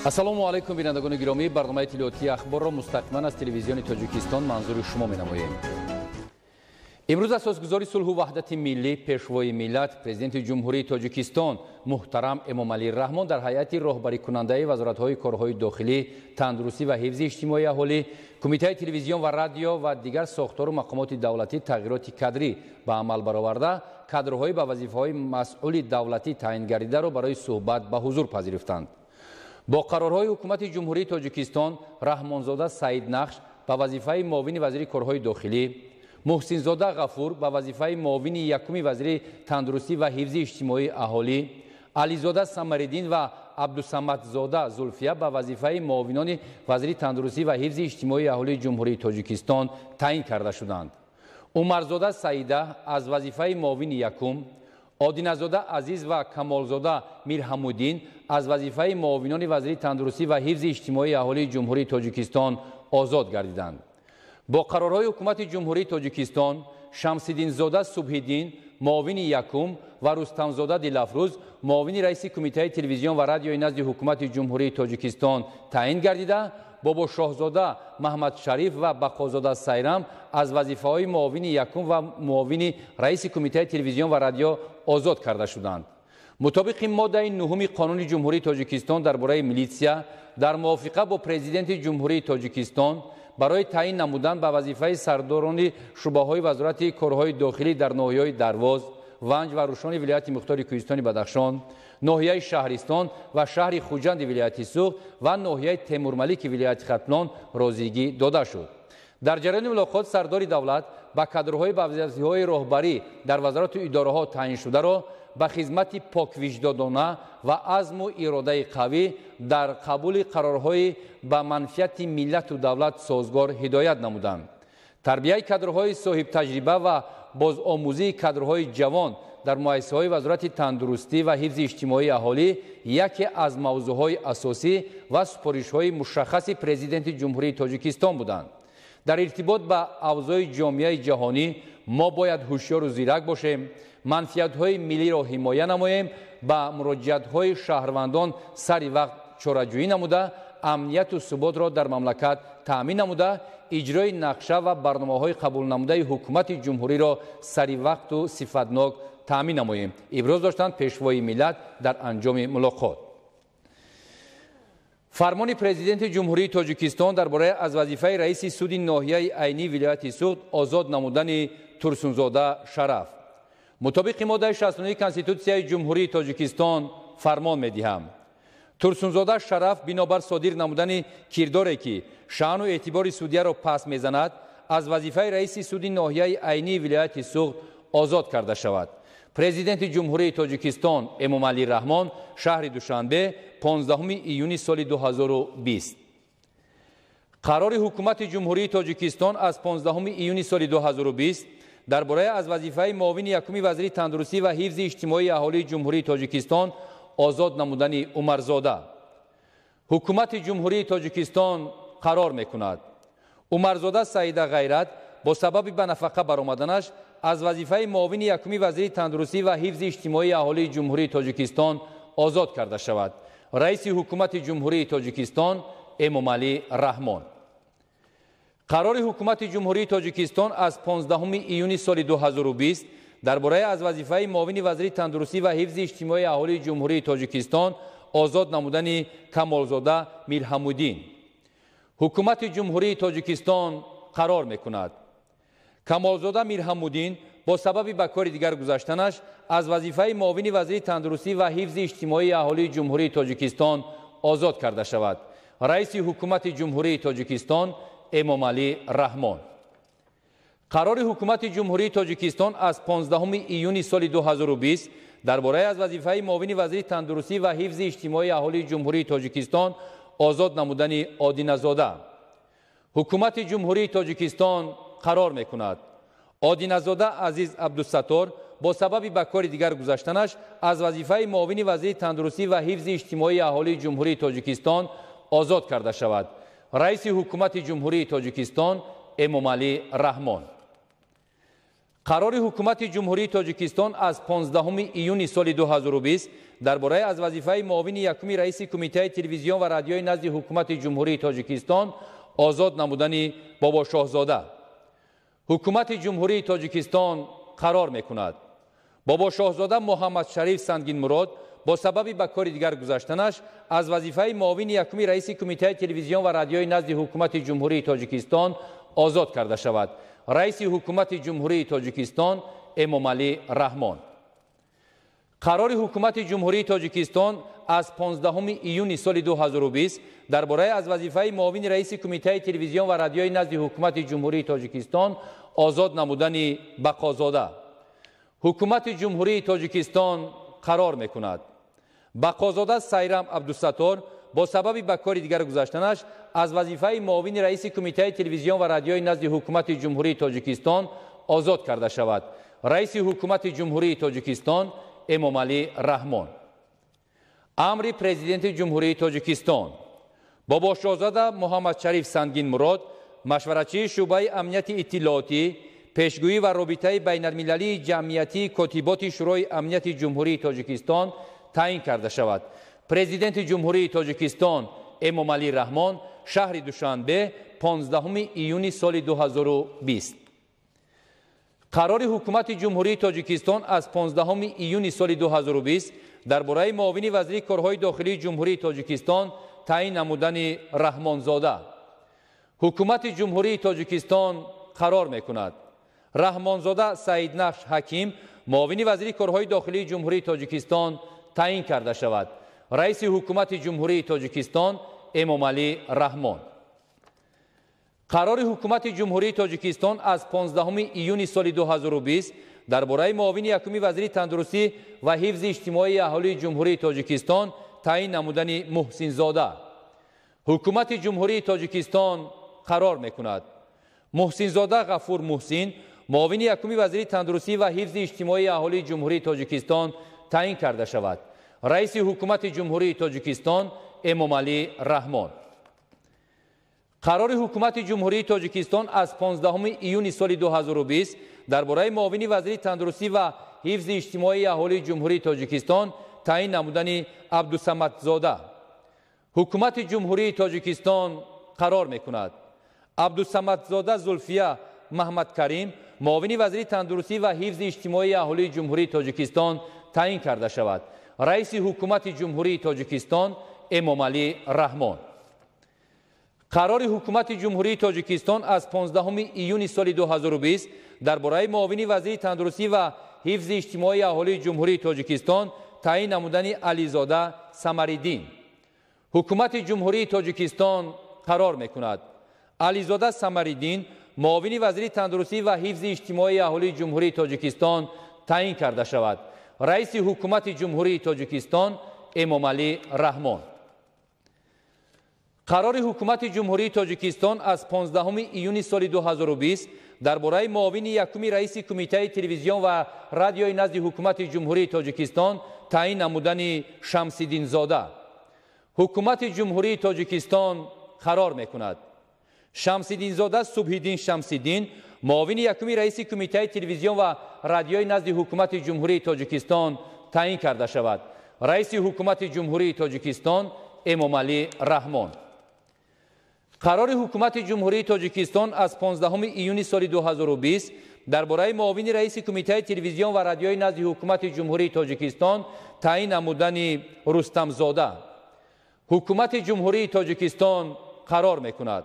Ассалому алайкум, бинандагони гиромӣ. Барномаи иттилоотии ахборро мустақиман аз телевизиони Тоҷикистон манзури шумо менамоем. Имрӯз асосгузори сулҳу ваҳдати миллӣ, пешвои миллат, президенти Ҷумҳурии Тоҷикистон муҳтарам Эмомалӣ Раҳмон дар ҳайати роҳбарикунандаи вазоратҳои корҳои дохилӣ, тандурустӣ ва ҳифзи иҷтимоии аҳолӣ, кумитаи телевизион ва радио ва дигар сохтору мақомоти давлатӣ тағйироти кадрӣ ба амал бароварда, кадрҳои ба вазифаҳои масъули давлатӣ таъин гардидаро барои суҳбат ба ҳузур пазируфтанд. Бо қарорҳои Ҳукумати Ҷумҳурии Тоҷикистон Раҳмонзода Саиднақш ба вазифаи муовини вазири корҳои дохилӣ, Муҳсинзода Ғафур ба вазифаи муовини якуми вазири тандурустӣ ва ҳифзи иҷтимоии аҳолӣ, Ализода Самариддин ва Абдусамадзода Зулфия ба вазифаи муовинони вазири тандурустӣ ва ҳифзи иҷтимоии аҳолии Ҷумҳурии Тоҷикистон таъин карда шуданд. Умарзода Саида аз вазифаи муовини якум, Одиназода Азиз ва Камолзода Мирҳамуддин аз вазифаи муовинони вазири тандурустӣ ва ҳифзи иҷтимоии аҳолии Ҷумҳурии Тоҷикистон озод гардиданд. Бо қарорҳои Ҳукумати Ҷумҳурии Тоҷикистон Шамсиддинзода Субҳиддин муовини якум ва Рустамзода Дилафрӯз муовини раиси Кумитаи телевизион ва радиои назди Ҳукумати Ҷумҳурии Тоҷикистон таъин гардида, Бобошоҳзода Маҳмадшариф ва Бақозода Сайрам аз вазифаҳои муовини якум ва муовини раиси Кумитаи телевизион ва радио озод карда шуданд. Мутобиқи моддаи нуҳуми Қонуни Ҷумҳурии Тоҷикистон дар бораи милитсия, дар мувофиқа бо Президенти Ҷумҳурии Тоҷикистон барои таъин намудан ба вазифаи сардорони шӯъбаҳои Вазорати корҳои дохилӣ дар ноҳияҳои Дарвоз, Ванҷ ва Рӯшони вилояти Мухтори Кӯҳистони Бадахшон, ноҳияи Шаҳристон ва шаҳри Хуҷанди вилояти Суғд ва ноҳияи Темурмалики вилояти Хатлон розигӣ дода шуд. Дар ҷараёни мулоқот сардори давлат ба кадрҳои ба вазифаҳои роҳбарӣ дар вазорату идораҳо таъин шударо ба хизмати поквиҷдодона ва азму иродаи қавӣ дар қабули қарорҳои ба манфиати миллату давлат созгор ҳидоят намуданд. Тарбияи кадрҳои соҳибтаҷриба ва бозомӯзии кадрҳои ҷавон дар муассисаҳои Вазорати тандурустӣ ва ҳифзи иҷтимоии аҳолӣ яке аз мавзӯъҳои асосӣ ва супоришҳои мушаххаси Президенти Ҷумҳурии Тоҷикистон буданд. Дар иртибот ба авзои ҷомеаи ҷаҳонӣ мо бояд ҳушёру зирак бошем, манфиатҳои миллиро ҳимоя намоем, ба муроҷиатҳои шаҳрвандон сари вақт чораҷӯӣ намуда, амнияту суботро дар мамлакат таъмин намуда, иҷрои нақша ва барномаҳои қабулнамудаи ҳукумати ҷумҳуриро сари вақту сифатнок таъмин намоем, иброз доштанд пешвои миллат дар анҷоми мулоқот. Фармони Президенти Ҷумҳурии Тоҷикистон дар бораи аз вазифаи раиси суди ноҳияи Айнии вилояти Суғд озод намудани Турсунзода Шараф. Мутобиқи моддаи 69 Конститутсияи Ҷумҳурии Тоҷикистон фармон медиҳам. Турсунзода Шараф бинобар содир намудани кирдоре, ки шаъну эътибори судияро паст мезанад, аз вазифаи раиси суди ноҳияи Айнии вилояти Суғд озод карда шавад. Президенти Ҷумҳурии Тоҷикистон Эмомалӣ Раҳмон, шаҳри Душанбе, 15 июни соли 2020. Қарори Ҳукумати Ҷумҳурии Тоҷикистон аз 15 июни соли 2020 дар бораи аз вазифаи муовини якуми вазири тандурустӣ ва ҳифзи иҷтимоии аҳолии Ҷумҳурии Тоҷикистон озод намудани Умарзода. Ҳукумати Ҷумҳурии Тоҷикистон қарор мекунад. Умарзода Саида Ғайрат бо сабаби ба нафақа баромаданаш аз вазифаи муовини якуми вазири тандурустӣ ва ҳифзи иҷтимоии аҳолии Ҷумҳурии Тоҷикистон озод карда шавад. Раиси Ҳукумати Ҷумҳурии Тоҷикистон Эмомалӣ Раҳмон. Қарори Ҳукумати Ҷумҳурии Тоҷикистон аз 15 июни соли 2020 дар бораи аз вазифаи муовини вазири тандурустӣ ва ҳифзи иҷтимоии аҳолии Ҷумҳурии Тоҷикистон озод намудани Камолзода Мирҳамуддин. Ҳукумати Ҷумҳурии Тоҷикистон қарор мекунад. Камолзода Мирҳамуддин бо сабаби ба кори дигар гузаштанаш аз вазифаи муовини вазири тандурустӣ ва ҳифзи иҷтимоии аҳолии Ҷумҳурии Тоҷикистон озод карда шавад. Раиси Ҳукумати Ҷумҳурии Тоҷикистон Эмомалӣ Раҳмон. Қарори Ҳукумати Ҷумҳурии Тоҷикистон аз 15 июни соли 2020 дар бораи аз вазифаи муовини вазири тандурустӣ ва ҳифзи иҷтимоии аҳолии Ҷумҳурии Тоҷикистон озод намудани Одиназода. Ҳукумати Ҷумҳурии Тоҷикистон қарор мекунад. Одиназода Азиз Абдусаттор бо сабаби ба кори дигар гузаштанаш аз вазифаи муовини вазири тандурустӣ ва ҳифзи иҷтимоии аҳолии Ҷумҳурии Тоҷикистон озод карда шавад. Раиси Ҳукумати Ҷумҳурии Тоҷикистон Эмомалӣ Раҳмон. Қарори Ҳукумати Ҷумҳурии Тоҷикистон аз 15 июни соли 2020 дар бораи аз вазифаи муовини якуми раиси Кумитаи телевизион ва радиои назди Ҳукумати Ҷумҳурии Тоҷикистон озод намудани Бобошоҳзода. Ҳукумати Ҷумҳурии Тоҷикистон қарор мекунад: Бобошоҳзода Муҳаммадшариф Сангинмурод бо сабаби ба кори дигар гузаштанаш аз вазифаи муовини якуми раиси Кумитаи телевизион ва радиои назди Ҳукумати Ҷумҳурии Тоҷикистон озод карда шавад. Раиси Ҳукумати Ҷумҳурии Тоҷикистон Эмомалӣ Раҳмон. Қарори Ҳукумати Ҷумҳурии Тоҷикистон аз 15 июни соли 2020 дар бораи аз вазифаи муовини раиси Кумитаи телевизион ва радиои назди Ҳукумати Ҷумҳурии Тоҷикистон озод намудани Бақозода. Ҳукумати Ҷумҳурии Тоҷикистон қарор мекунад: Бақозода Сайрам Абдусаттор бо сабаби ба кори дигар гузаштанаш аз вазифаи муовини раиси Кумитаи телевизион ва радиои назди Ҳукумати Ҷумҳурии Тоҷикистон озод карда шавад. Раиси Ҳукумати Ҷумҳурии Тоҷикистон Эмомалӣ Раҳмон. Амри Президенти Ҷумҳурии Тоҷикистон: Бобошоҳзода Муҳаммадшариф Сангинмурод машваратчии шӯъбаи амнияти иттилоотӣ, пешгӯӣ ва робитаи байналмилалии ҷамъиятии Котиботи Шӯрои амнияти Ҷумҳурии Тоҷикистон таъин карда шавад. Президенти Ҷумҳурии Тоҷикистон Эмомалӣ Раҳмон, шаҳри Душанбе, 15 июни соли 2020. Қарори Ҳукумати Ҷумҳурии Тоҷикистон аз 15 июни соли 2020 дар бораи муовини вазири корҳои дохилии Ҷумҳурии Тоҷикистон таъин намудани Раҳмонзода. Ҳукумати Ҷумҳурии Тоҷикистон қарор мекунад: Раҳмонзода Саиднақш Ҳаким муовини вазири корҳои дохилии Ҷумҳурии Тоҷикистон таъин карда шавад. Раиси Ҳукумати Ҷумҳурии Тоҷикистон Эмомалӣ Раҳмон. Қарори Ҳукумати Ҷумҳурии Тоҷикистон аз 15 июни соли 2020 дар бораи муовини якуми вазири тандурустӣ ва ҳифзи иҷтимоии аҳолии Ҷумҳурии Тоҷикистон таъин намудани Муҳсинзода. Ҳукумати Ҷумҳурии Тоҷикистон қарор мекунад: Муҳсинзода Ғафур Муҳсин муовини якуми вазири тандурустӣ ва ҳифзи иҷтимоии аҳолии Ҷумҳурии Тоҷикистон таъин карда шавад. Раиси Ҳукумати Ҷумҳурии Тоҷикистон Эмомалӣ Раҳмон. Қарори Ҳукумати Ҷумҳурии Тоҷикистон аз 15 июни соли 2020 дар бораи муовини вазири тандурустӣ ва ҳифзи иҷтимоии аҳолии Ҷумҳурии Тоҷикистон таъин намудани Абдусамадзода. Ҳукумати Ҷумҳурии Тоҷикистон қарор мекунад: Абдусамадзода Зулфия Маҳмадкарим муовини вазири тандурустӣ ва ҳифзи иҷтимоии аҳолии Ҷумҳурии Тоҷикистон таъин карда шавад. Раиси Ҳукумати Ҷумҳурии Тоҷикистон Эмомалӣ Раҳмон. Қарори Ҳукумати Ҷумҳурии Тоҷикистон аз 15 июни соли 2020 дар бораи муовини вазири тандурустӣ ва ҳифзи иҷтимоии аҳолии Ҷумҳурии Тоҷикистон таъин намудани Ализода Самариддин. Ҳукумати Ҷумҳурии Тоҷикистон қарор мекунад: Ализода Самариддин муовини вазири тандурустӣ ва ҳифзи иҷтимоии аҳолии Ҷумҳурии Тоҷикистон таъин карда шавад. Раиси Ҳукумати Ҷумҳурии Тоҷикистон Эмомалӣ Раҳмон. Қарори Ҳукумати Ҷумҳурии Тоҷикистон аз 15 июни соли 2020 дар бораи муовини якуми раиси Кумитаи телевизион ва радиои назди Ҳукумати Ҷумҳурии Тоҷикистон таъин намудани Шамсиддинзода. Ҳукумати Ҷумҳурии Тоҷикистон қарор мекунад: Шамсиддинзода Субҳиддин Шамсиддин муовини якуми раиси Кумитаи телевизион ва радиои назди Ҳукумати Ҷумҳурии Тоҷикистон таъин карда шавад. Раиси Ҳукумати Ҷумҳурии Тоҷикистон Эмомалӣ Раҳмон. Қарори Ҳукумати Ҷумҳурии Тоҷикистон аз 15 июни соли 2020 дар бораи муовини раиси Кумитаи телевизион ва радиои назди Ҳукумати Ҷумҳурии Тоҷикистон таъин намудани Рустамзода. Ҳукумати Ҷумҳурии Тоҷикистон қарор мекунад: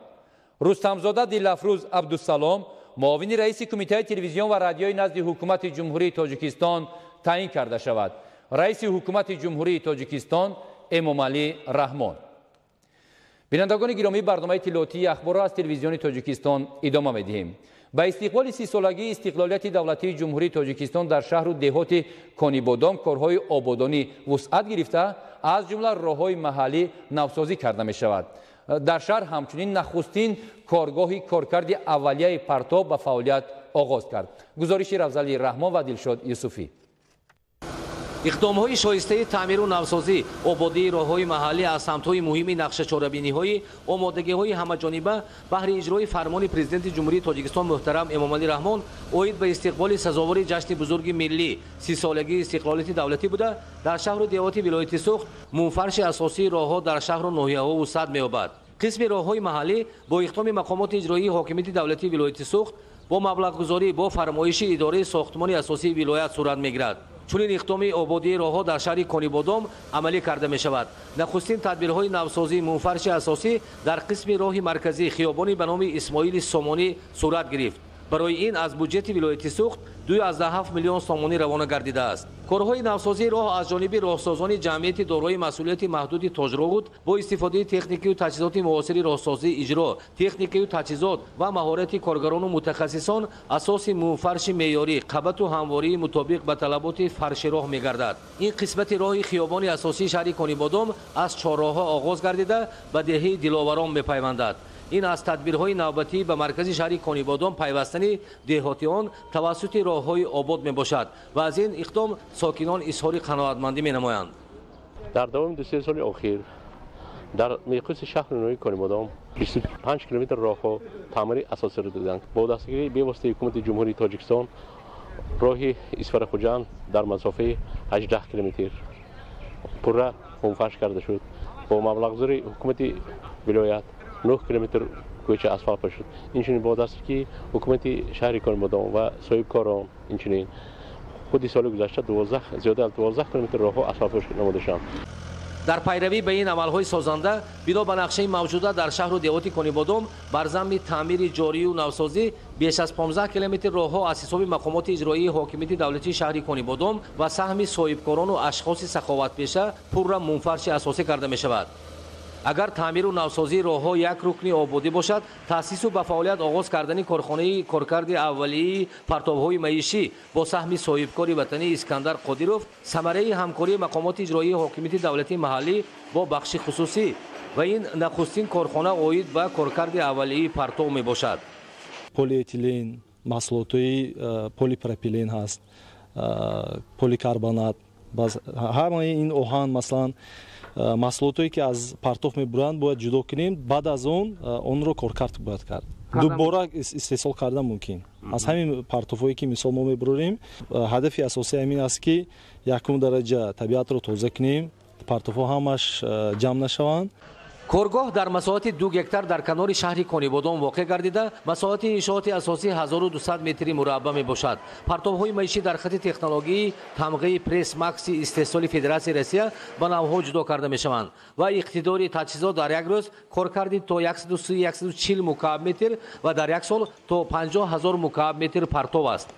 Рустамзода Дилафрӯз Абдусалом муовини раиси Кумитаи телевизион ва радиои назди Ҳукумати Ҷумҳурии Тоҷикистон таъин карда шавад. Раиси Ҳукумати Ҷумҳурии Тоҷикистон Эмомалӣ Раҳмон. Бинандагони гиромӣ, барномаи иттилоотии ахборро аз телевизиони Тоҷикистон идома медиҳем. Ба истиқболи 30-солагии истиқлолияти давлатии Ҷумҳурии Тоҷикистон дар шаҳру деҳоти Конибодом корҳои ободонӣ вусъат гирифта, аз ҷумла роҳҳои маҳаллӣ навсозӣ карда мешавад. Дар шаҳр ҳамчунин нахустин коргоҳи коркарди аввалияи партов ба фаъолият оғоз кард. Гузориши Рафзали Раҳмон ва Дилшод Юсуфӣ. Иқдомҳои шоистаи таъмиру навсозӣ, ободии роҳҳои маҳаллӣ аз самтҳои муҳими нақшачорабиниҳои омодагиҳои ҳамаҷониба баҳри иҷрои фармони Президенти Ҷумҳурии Тоҷикистон муҳтарам Эмомалӣ Раҳмон оид ба истиқболи сазовори ҷашни бузурги миллӣ 30-солагии истиқлолияти давлатӣ буда, дар шаҳру деҳоти вилояти Суғд мунфарши асосии роҳҳо дар шаҳру ноҳияҳо вусъат меёбад. Қисми роҳҳои маҳаллӣ бо иқдоми мақомоти иҷроии ҳокимияти давлатии вилояти Суғд бо маблағгузорӣ бо фармоиши идораи сохтмони асосии вилоят сурат мегирад. Чунин иқдоми ободии роҳҳо дар шаҳри Конибодом амалӣ карда мешавад. Нахустин тадбирҳои навсозии мунфарши асосӣ дар қисми роҳи марказии хиёбони ба номи Исмоили Сомонӣ сурат гирифт. Барои ин аз буҷети вилояти Суғд 2,7 миллион сомонӣ равона гардидааст. Корҳои навсозии роҳ аз ҷониби роҳсозони ҷамъияти дорои масъулияти маҳдуди Тоҷроғуд бо истифодаи техникаю таҷҳизоти муосири роҳсозӣ иҷро, техникаю таҷҳизот ва маҳорати коргарону мутахассисон асоси мунфарши меъёрӣ, қабату ҳамвории мутобиқ ба талаботи фарши роҳ мегардад. Ин қисмати роҳи хиёбони асосии шаҳри Конибодом аз чорроҳҳо оғоз гардида ба деҳаи Диловарон мепайвандад. Ин аз тадбирҳои навбатӣ ба маркази шаҳри Конибодом пайвастани деҳотиён тавассути роҳҳои обод мебошад ва аз ин иқдом сокинон изҳори қаноатмандӣ менамоянд. Дар давоми 2-3 соли охир дар миқёси шаҳри ноҳияи Конибодом 25 километр роҳҳо таъмири асосиро диданд. Бо дастгирии бевоситаи ҳукумати Ҷумҳурии Тоҷикистон роҳи Исфара-Хуҷанд дар масофаи 18 километр пурра мунфарш карда шуд. Бо маблағгузории ҳукумати вилоят 9 километр кӯча асфалт шуд. Инчунин бо дастгирии ҳукумати шаҳри Конибодом ва соҳибкорон инчунин худи соли гузашта зиёда аз 12 километр роҳҳо асфалтпӯш намуда шуданд. Дар пайравӣ ба ин амалҳои созанда бино ба нақшаи мавҷуда дар шаҳру деҳоти Конибодом бар замми таъмири ҷорию навсозӣ беш аз 15 километр роҳҳо аз ҳисоби мақомоти иҷроии ҳокимияти давлатии шаҳри Конибодом ва саҳми соҳибкорону ашхоси саховатпеша пурра мунфарши асосӣ карда мешавад. Агар таъмиру навсозии роҳҳо як рукни ободӣ бошад, таъсису ба фаъолият оғоз кардани корхонаи коркарди аввалии партовҳои маишӣ бо саҳми соҳибкори ватанӣ Искандар Қодиров самараи ҳамкории мақомоти иҷроии ҳокимияти давлатии маҳаллӣ бо бахши хусусӣ ва ин нахустин корхона оид ба коркарди аввалии партов мебошад. Полиэтилен, маҳсулотҳои полипропилен ҳаст, поликарбонат, ҳамаи ин оҳан, масалан маҳсулотое ки аз партов мебуранд бояд ҷудо кунем, баъд аз он онро коркард бояд кард. Дубора истеҳсол кардан мумкин. Аз ҳамин партовҳое ки мисол мо мебурорем, ҳадафи асосӣ ҳамин аст ки якум дараҷа табиатро тоза кунем, партовҳо ҳамаш ҷамъ нашаванд. Коргоҳ дар масоҳати 2 гектар дар канори шаҳри Конибодом воқеъ гардида, масоҳати иншооти асосӣ 1200 метри мураббаъ мебошад. Партовҳои маишӣ дар хати технологии тамғаи Пресс Макси истеҳсоли Федератсияи Россия ба навъҳо ҷудо карда мешаванд ва иқтидори таҷҳизот дар як рӯз коркарди то 130-140 мукааб метр ва дар як сол то 50 000 мукааб метр партов аст.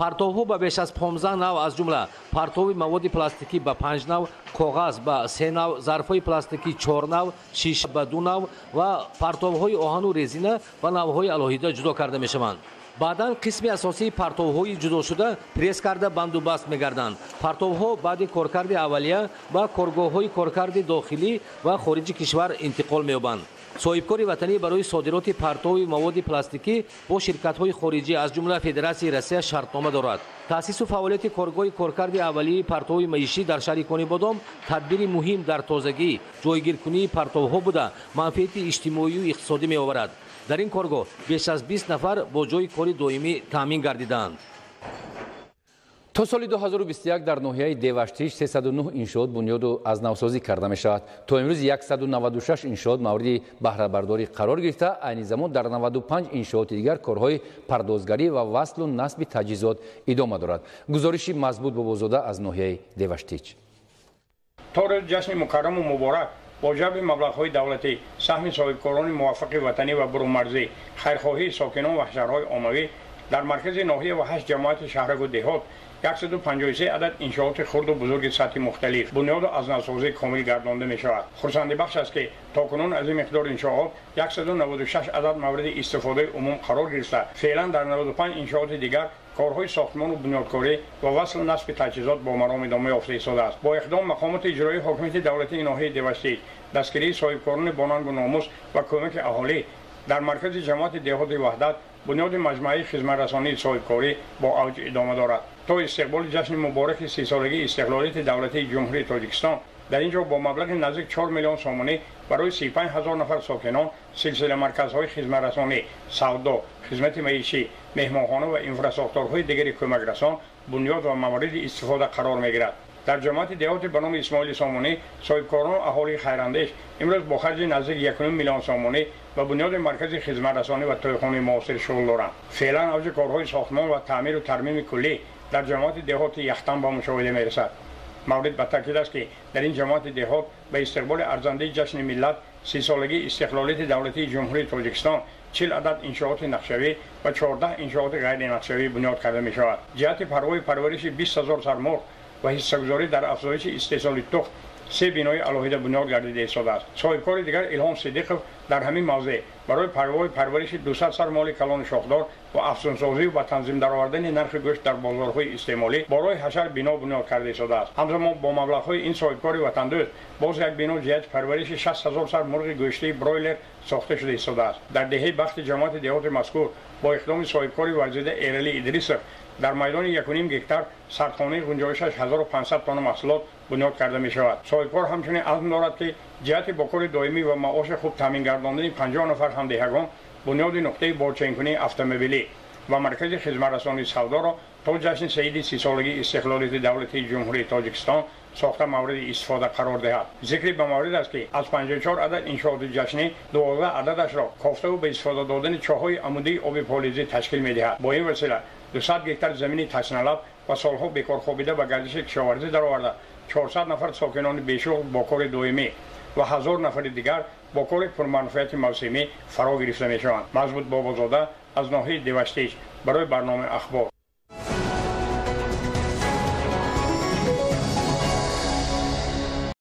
Партовҳо ба беш аз 15 нав, аз ҷумла партови маводи пластикӣ ба 5 нав, коғаз ба 3 нав, зарфҳои пластикӣ 4 нав, шиша ба 2 нав ва партовҳои оҳану резина ба навъҳои алоҳида ҷудо карда мешаванд. Баъдан қисми асосии партовҳои ҷудошуда пресс карда бандубаст мегарданд. Партовҳо баъди коркарди аввалия ба коргоҳҳои коркарди дохилӣ ва хориҷи кишвар интиқол меёбанд. Соҳибкори ватанӣ барои содироти партови маводи пластикӣ бо ширкатҳои хориҷӣ аз ҷумла Федератсияи Россия шартнома дорад. Таъсису фаъолияти коргоҳи коркарди аввалии партови маишӣ дар шаҳри Конибодом тадбири муҳим дар тозагӣ, ҷойгиркунии партовҳо буда, манфиати иҷтимоию иқтисодӣ меоварад. Дар ин коргоҳ беш аз 20 нафар бо ҷойи кори доимӣ таъмин гардидаанд. То соли 2021 дар ноҳияи Деваштич 309 иншоот бунёду аз навсозӣ карда мешавад. То имрӯз 196 иншоот мавриди баҳрабардорӣ қарор гирифта, айни замон дар 95 иншооти дигар корҳои пардозгарӣ ва васлу насби таҷҳизот идома дорад. Гузориши Мазбут Бобозода аз ноҳияи Деваштич. То рӯзи ҷашни мукарраму муборак бо ҷалби маблағҳои давлатӣ, саҳми соҳибкорони муваффақи ватанӣ ва бурунмарзӣ, хайрхоҳии сокинон ва ҳашарҳои оммавӣ дар маркази ноҳия ва 8 ҷамоати шаҳраку деҳот 153 адад иншооти хурду бузурги сатҳи мухталиф бунёду аз навсозии комил гардонда мешавад. Хурсандибахш аст ки то кунун аз ин миқдор иншоот 196 адад мавриди истифодаи умум қарор гирифта, феълан дар 95 иншооти дигар корҳои сохтмону бунёдкорӣ ва васлу насби таҷҳизот бо маром идома ёфта истодааст. Бо иқдом мақомоти иҷроии ҳокимияти давлатии ноҳияи Деваштич, дастгирии соҳибкорони бонангу номус ва кӯмаки аҳолӣ дар маркази ҷамоати деҳоти Ваҳдат бунёди маҷмӯаи хизматрасонии соҳибкорӣ бо авҷ идома дорад. То истиқболи ҷашни мубораки 30-солагии истиқлолияти давлатии Ҷумҳурии Тоҷикистон дар ин ҷо бо маблағи наздик 4 миллион сомонӣ барои 35 ҳазор нафар сокинон силсила марказҳои хизматрасонӣ, савдо, хизмати маишӣ, меҳмонхона ва инфрасохторҳои дигари кӯмакрасон бунёд ва мавриди истифода қарор мегирад. Дар ҷамоати деҳоти ба номи Исмоили Сомонӣ соҳибкорону аҳолии хайрандеш имрӯз бо харҷи наздик 1,5 миллион сомонӣ ба бунёди маркази хизматрасонӣ ва тӯйхонаи муосир шуғл доранд. Феълан авҷи корҳои сохтмон ва таъмиру тармими куллӣ дар ҷамоати деҳоти Яхтан ба мушоҳида мерасад. Маврид ба таъкид аст, ки дар ин ҷамоати деҳот ба истиқболи арзандаи ҷашни миллат, 30-солагии истиқлолияти давлатии Ҷумҳурии Тоҷикистон 40 адад иншооти нақшавӣ ва 14 иншооти ғайринақшавӣ бунёд карда мешавад. Ҷиҳати парвои парвариши 20 ҳазор сармурғ ва ҳиссагузорӣ дар афзоиши истеҳсоли тухм се бинои алоҳида бунёд гардида истодааст. Соҳибкори дигар Илҳом Сидиқов дар ҳамин мавзеъ барои парвои парвариши 200 сар моли калони шохдор ва афзунсозию ба танзим даровардани нархи гӯшт дар бозорҳои истеъмолӣ борои ҳашар бино бунёд карда истодааст. Ҳамзамон бо маблағҳои ин соҳибкори ватандӯст боз як бино ҷиҳати парвариши 60 ҳазор сар мурғи гӯштии бройлер сохта шуда истодааст. Дар деҳаи Бахти ҷамоати деҳоти мазкур бо иқдоми соҳибкори варзида Эрали Идрисов дар майдони 1,5 гектар сардхонаи гунҷоишаш 1500 тонна маҳсулот бунёд карда мешавад. Соҳибкор ҳамчунин азм дорад, ки ҷиҳати бо кори доимӣ ва маоши хуб таъмин гардондани 50 нафар ҳамдеҳагон бунёди нуқтаи борченкунии автомобилӣ ва маркази хизматрасонии савдоро то ҷашни саиди 30-солагии истиқлолияти давлатии Ҷумҳурии Тоҷикистон сохта мавриди истифода қарор диҳад. Зикри ба маврид аст, ки аз 54 адад иншооти ҷашнӣ 12 ададашро кофтаву ба истифода додани чоҳҳои амудии оби полизӣ ташкил медиҳад. Бо ин васила 200 гектар замини ташналаб ва солҳо бекорхобида ба гардиши кишоварзӣ дароварда 400 нафар сокинони бешуғл бо кори доимӣ ва 1000 нафари дигар бо кори пурманфиати мавсимӣ фаро гирифта мешаванд. Мазбут Бобозода аз ноҳияи Деваштич барои барномаи Ахбор.